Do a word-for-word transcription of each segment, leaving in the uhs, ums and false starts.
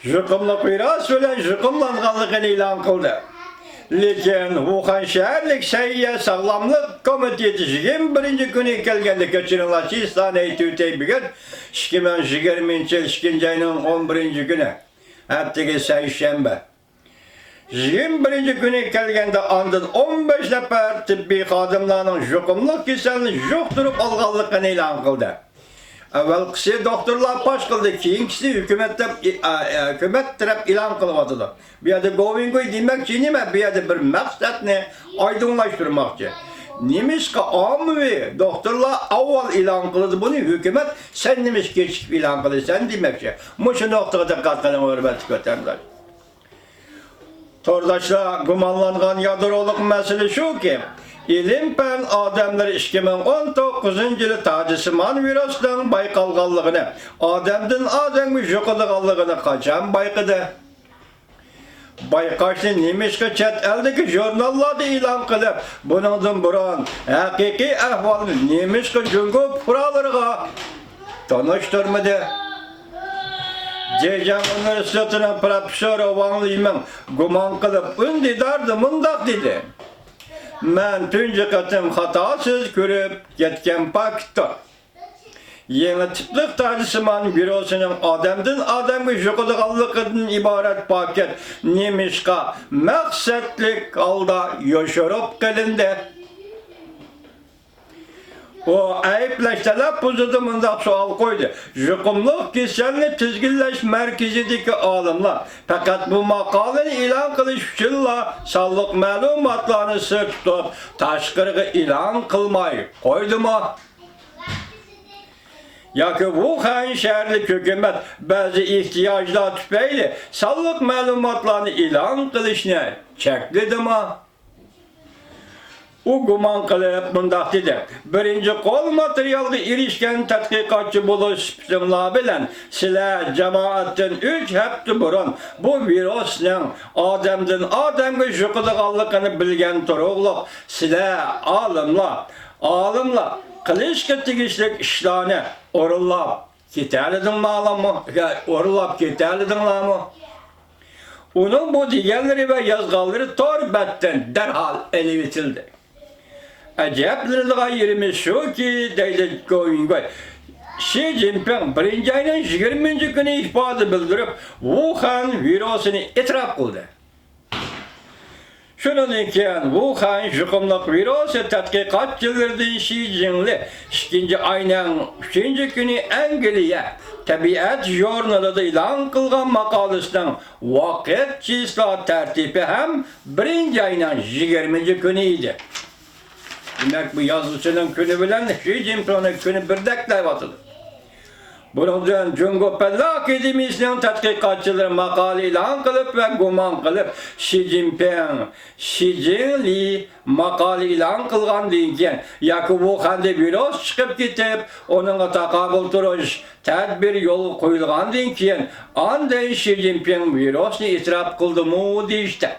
يۇقۇملۇق ۋىرۇس بىلەن يۇقۇملانغانلىقىنى ئېلان قىلدى. لېكىن ۋۇخەن شەھەرلىك سەھىيە ساغلاملىق كومىتېتى يىگىرمە بىرىنچى كۈنى كەلگەندە، كەچۈرۈڭلار، چىسلانى ئېيتىۋېتەي بۈگۈن، ئىككى مىڭ يىگىرمىنچى يىل ئىككىنچى ئاينىڭ ئون بىرىنچى كۈنى، ھەپتىگە سەيشەنبە. يىگىرمە بىرىنچى كۈنى كەلگەندە، ئاندىن ئون بەش نەپەر تېببىي خادىملارنىڭ يۇقۇملۇق كېسەلنى يۇقتۇرۇپ ئالغانلىقىنى ئېلان قىلدى. ئەۋۋەلقىسى دوختۇرلار پاش قىلدى، كېيىنكىسى ھۆكۈمەت دەپ ئى-، ئە، ئە، ھۆكۈمەت تەرەپ ئېلان قىلىۋاتىدۇ. بۇ يەردە گوۋىنگوي دېمەكچى نېمە؟ بۇ يەردە بىر مەقسەتنى ئايدىڭلاشتۇرماقچى. نېمىشقا ئاممىۋى دوختۇرلار ئاۋۋال ئېلان قىلىدۇ بۇنى، ھۆكۈمەت سەن نېمىشقا كېچىكىپ ئېلان قىلىسەن دېمەكچى. مۇشۇ نۇقتىغا دىققەت قىلىڭ، ھۆرمەتلىك ۋەتەنداش. تورداشلار، گۇمانلانغان يادرولۇق مەسىلە شۇكى، ئىلىم-پەن ئادەملىرى ئىككى مىڭ ئون توققۇزىنچى يىلى تاجسىمان ۋىرۇسنىڭ بايقالغانلىقىنى، ئادەمدىن ئادەمگە يۇقىدىغانلىقىنى قاچان بايقىدى؟ بايقاشنى نېمىشقا چەت ئەلدىكى ژۇرناللاردا ئېلان قىلىپ، بۇنىڭدىن بۇرۇن ھەقىقىي ئەھۋالنى نېمىشقا جۇڭگو پۇقرالىرىغا تونۇشتۇرمىدى. جېجياڭ ئۇنىۋېرسىتېتىنىڭ پروفېسسورى ۋاڭ لىمىڭ گۇمان قىلىپ، ئۈندىداردا مۇنداق دېدى: مەن تۇنجى قېتىم خاتاسىز كۆرۈپ يەتكەن پاكىتتۇر. يېڭى تىپلىق تاجسىمان ۋىرۇسىنىڭ ئادەمدىن ئادەمگە يۇقىدىغانلىقىدىن ئىبارەت پاكىت نېمىشقا مەقسەتلىك ھالدا يوشۇرۇپ قېلىندى؟ ئۇ ئەيىبلەش تەلەپپۇزىدا مۇنداق سوئال قويدى: يۇقۇملۇق كېسەلنى تىزگىنلەش مەركىزىدىكى ئالىملار پەقەت بۇ ماقالىنى ئېلان قىلىش ئۈچۈنلا سانلىق مەلۇماتلارنى سىر تۇتۇپ، تاشقىرىغا ئېلان قىلماي قويدىمۇ؟ ياكى ۋۇخەن شەھەرلىك ھۆكۈمەت بەزى ئېھتىياجلار تۈپەيلى سانلىق مەلۇماتلارنى ئېلان قىلىشنى چەكلىدىمۇ؟ ئۇ گۇمان قىلىپ مۇنداق دېدى: بىرىنچى قول ماتېرىيالغا ئېرىشكەن تەتقىقاتچى بولۇش سۈپىتىڭلار بىلەن، سىلەر جامائەتتىن ئۈچ ھەپتە بۇرۇن بۇ ۋىرۇسنىڭ ئادەمدىن ئادەمگە يۇقىدىغانلىقىنى بىلگەن تۇرۇقلۇق، سىلەر ئالىملار، ئالىملار قىلىشقا تېگىشلىك ئىشلارنى ئورۇنلاپ كېتەلىدىڭلارمۇ؟ ئورۇنلاپ كېتەلىدىڭلارمۇ؟ ئۇنىڭ بۇ دېگەنلىرى ۋە يازغانلىرى تور بەتتىن دەرھال ئېلىۋېتىلدى. ئەجەبلىنىدىغان يېرىمىز شۇكى، دەيدۇ گوۋىنگوي، شى جىنپىڭ بىرىنچى ئاينىڭ يىگىرمىنچى كۈنى ئىپادە بىلدۈرۈپ، ۋۇخەن ۋىرۇسىنى ئېتىراپ قىلدى. شۇنىڭدىن كېيىن ۋۇخەن يۇقۇملۇق ۋىرۇسى تەتقىقاتچىلىرىدىن شى جىڭلى ئىككىنچى ئاينىڭ ئۈچىنچى كۈنى ئەنگلىيە تەبىئەت ژۇرنىلىدا ئېلان قىلغان ماقالىسىنىڭ ۋاقىت چىسلا تەرتىپى ھەم بىرىنچى ئاينىڭ يىگىرمىنچى كۈنى ئىدى. دېمەك، بۇ يازغۇچىنىڭ كۈنى بىلەن شى جىنپىڭنىڭ كۈنى بىردەكلەۋاتىدۇ. بۇنىڭدىن جۇڭگو پەنلەر ئاكادېمىيىسىنىڭ تەتقىقاتچىلىرى ماقالە ئېلان قىلىپ ۋە گۇمان قىلىپ، شى جىنپىڭ، شى جىڭلى ماقالە ئېلان قىلغاندىن كېيىن ياكى ۋۇخەندە ۋىرۇس چىقىپ كېتىپ، ئۇنىڭغا تاقابىل تۇرۇش تەدبىرى يولغا قويۇلغاندىن كېيىن، ئاندىن شى جىنپىڭ ۋىرۇسنى ئېتىراپ قىلدىمۇ دېيىشتى.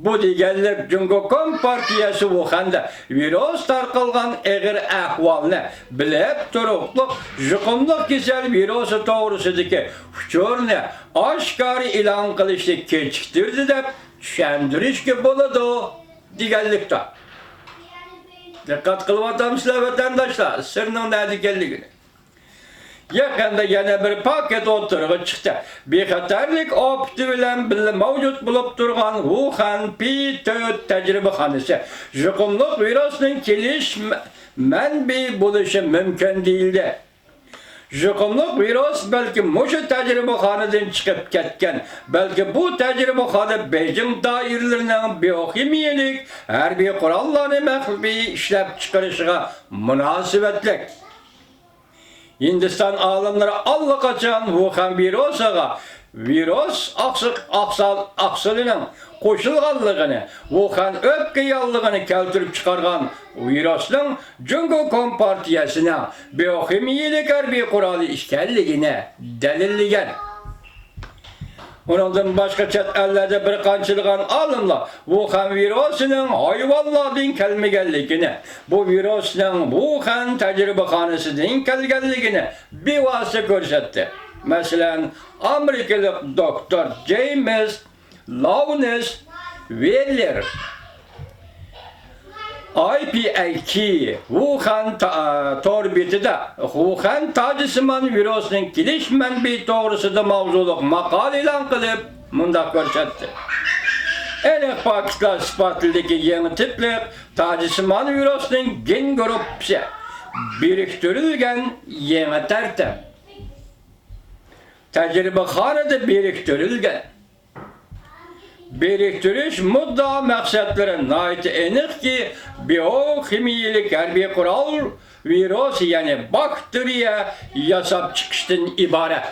بۇ دېگەنلىك، جۇڭگو كومپارتىيەسى ۋۇخەندە ۋىرۇس تارقالغان ئېغىر ئەھۋالنى بىلىپ تۇرۇقلۇق، يۇقۇملۇق كېسەل ۋىرۇسى توغرىسىدىكى ئۇچۇرنى ئاشكارا ئېلان قىلىشنى كېچىكتۈردى دەپ چۈشەندۈرۈشكە بولىدۇ دېگەنلىكتۇر. دىققەت قىلىۋاتامسىلەر، ۋەتەنداشلار، سىرنىڭ نەدە ئىكەنلىكىنى؟ يېقىندا يەنە بىر پاكىت ئوتتۇرىغا چىقتى. بىخەتەرلىك ئاپىتى بىلەن بىللە مەۋجۇت بولۇپ تۇرغان ۋۇخەن پى تۆت تەجرىبىخانىسى يۇقۇملۇق ۋىرۇسنىڭ كېلىش مە-، مەنبىيى بولۇشى مۇمكىن دېيىلدى. يۇقۇملۇق ۋىرۇس بەلكى مۇشۇ تەجرىبىخانىدىن چىقىپ كەتكەن، بەلكى بۇ تەجرىبىخانا بېيجىڭ دائىرىلىرىنىڭ بىيوخىمىيەلىك ھەربىي قوراللارنى مەخپىي ئىشلەپچىقىرىشىغا مۇناسىۋەتلىك. ھىندىستان ئالىملىرى ئاللىقاچان ۋۇخەن ۋىرۇسىغا، ۋىرۇس ئاقسىق-، ئاقسال-، ئاقسىلىنىڭ قوشۇلغانلىقىنى، ۋۇخەن ئۆپكە ياللۇغىنى كەلتۈرۈپ چىقارغان ۋىرۇسنىڭ جۇڭگو كومپارتىيەسىنىڭ بىيوخىمىيەلىك ھەربىي قورالى ئىكەنلىكىنى دەلىللىگەن. ئۇنىڭدىن باشقا، چەت ئەللەردە بىر قانچىلىغان ئالىملار ۋۇخەن ۋىرۇسىنىڭ ھايۋانلاردىن كەلمىگەنلىكىنى، بۇ ۋىرۇسنىڭ ۋۇخەن تەجرىبىخانىسىدىن كەلگەنلىكىنى بىۋاسىتە كۆرسەتتى. مەسىلەن، ئامېرىكىلىق دوكتور جېيمىس لاۋنېس ۋېللېر ئاي پى ئەي كېي ۋۇخەن تا-، تور بېتىدە ۋۇخەن تاجسىمان ۋىرۇسىنىڭ كېلىش مەنبىيى توغرىسىدا ماۋزۇلۇق ماقالە ئېلان قىلىپ، مۇنداق كۆرسەتتى: ئېنىق پاكىتلار ئىسپاتلىدىكى يېڭى تىپلىق تاجسىمان ۋىرۇسىنىڭ گېن گۇرۇپپىسى بىرىكتۈرۈلگەن يېڭى تەرتىپ. تەجرىبىخانىدا بىرىكتۈرۈلگەن. بىرىكتۈرۈش مۇددىئا مەقسەتلىرى ناھايىتى ئېنىقكى، بىئوخىمىيەلىك ھەربىي قورال ۋىرۇس، يەنى باكتېرىيە ياساپ چىقىشتىن ئىبارەت.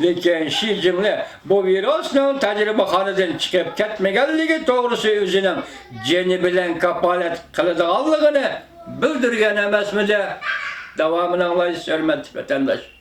لېكىن شى جىڭلى بۇ ۋىرۇسنىڭ تەجرىبىخانىدىن چىقىپ كەتمىگەنلىكى توغرىسى ئۆزىنىڭ جېنى بىلەن كاپالەت قىلىدىغانلىقىنى بىلدۈرگەن ئەمەسمىدى؟ داۋامىنى ئاڭلايسىز، ھۆرمەتلىك ۋەتەنداش.